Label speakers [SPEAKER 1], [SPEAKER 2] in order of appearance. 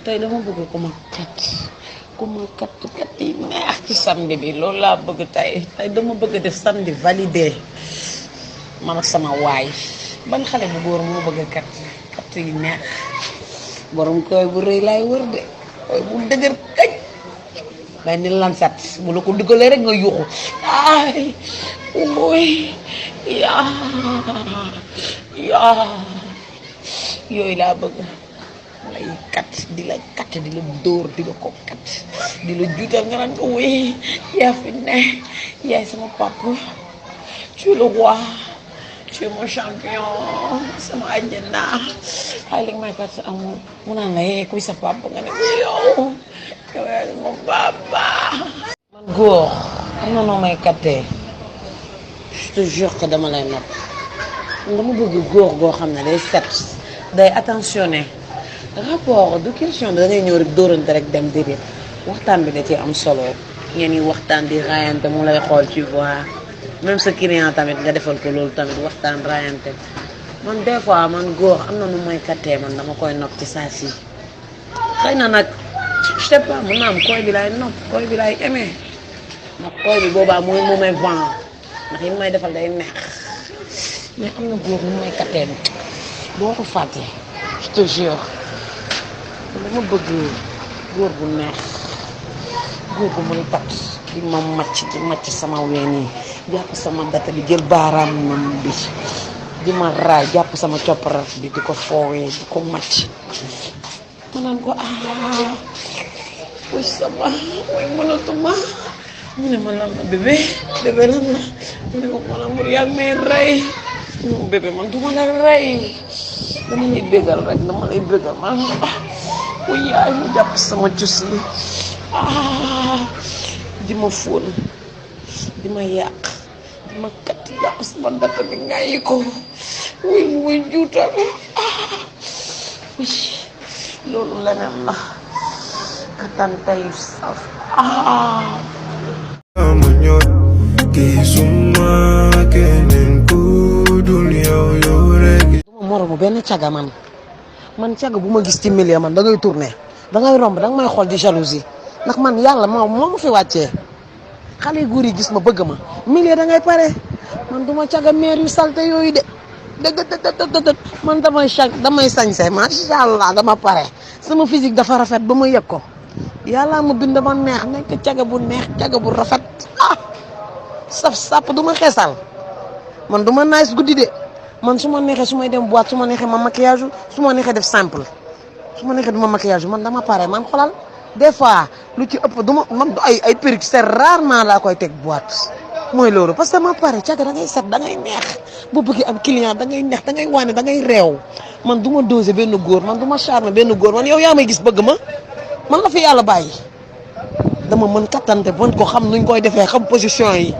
[SPEAKER 1] tey dama bëgg ku ma kat yi neex ci samedi bi loolu laa bëgg tey dama bëgg def samedi validé man ak sama waay ban xale bu góor moo bëgg kat yi neex borom koy bu rëy laay wër de koy bu dëgër kaj day ni lansat bu la ko dugalee rek nga yuuxu ay woy yaa yooyu laa bëgg lay kat di la dóor di la ko kat di la juutal nga naan ko woy yaa fi ne yaay sama papa tu es le roi tu es mon champion sama àjjana xay li may kat amul mu naan la yee kuy sa papa nga ne yow yaay sama papa man góor am na noo may kattee je te jure que dama lay nopp dama bëgg góor goo xam ne day set day attentionné rapport du question da ngay ñëw rek dóorante rek dem déedéet waxtaan bi da ci am solo ngeen ñi waxtaan di raayante mu lay xool tu vois même sa client tamit nga defal ko loolu tamit waxtaan raayante man des fois man góor am na nu may kattee man dama koy nopp ci saa si xëy na nag je sais pas mën naa am koy bi laay nopp koy bi laay aimé ndax koy bi boobaa mooy mu may vent ndax yi may defal day neex mais am na góor nu may kattee boo ko fàtte je te jure dama bëgg góor bu neex góor bu muy pat di ma màcc sama ween yi jàpp sama data bi jël baaraam mam bi di ma raay jàpp sama copparat bi di ko foowee di ko màcc ma naan ko wuy sama way mënatuma mu ne ma lan la bébé lan la mu ne ma man amul yaa may rey non bébé man duma la rey dama lay bégal rek man wuy yaay mu jàpp sama cus li di ma fóon di ma yàq di ma kat jàpp sama data bi ngaayi ko wuy mu may juutal wuy loolu leneen la katante yu saf duma moromu benn caga man caga bu ma gis ci milieu man da ngay tourné da ngay romb da nga may xool di jalousie ndax man yàlla moo ma fi wàccee xale yu góor yi gis ma bëgg ma milieu da ngay pare man duma caga meer yu salte yooyu de dëgg man damay sañse macha allah dama pare sama physique dafa rafet ba ma yëg ko yàlla ma bind ma neex nekk caga bu neex caga bu rafet saf sàpp du ma xeesal man du ma nice guddi de man su ma neexee su may dem boîte su ma neexee ma maquillage su ma neexee def simple su ma neexee du ma maquillage man dama pare man xolal des fois lu ci ëpp du ma man ay perruque c'est rarement laa koy teg boîte mooy loolu parce que ma pare caga da ngay set da ngay neex boo bëggee am client da ngay neex da ngay wane da ngay réew man du ma doser benn góor man du ma charmer benn góor man yow yaa may gis bëgg ma man la fi yàlla bàyyi dama mën kattante bon ko xam nuñ koy defee xam position yi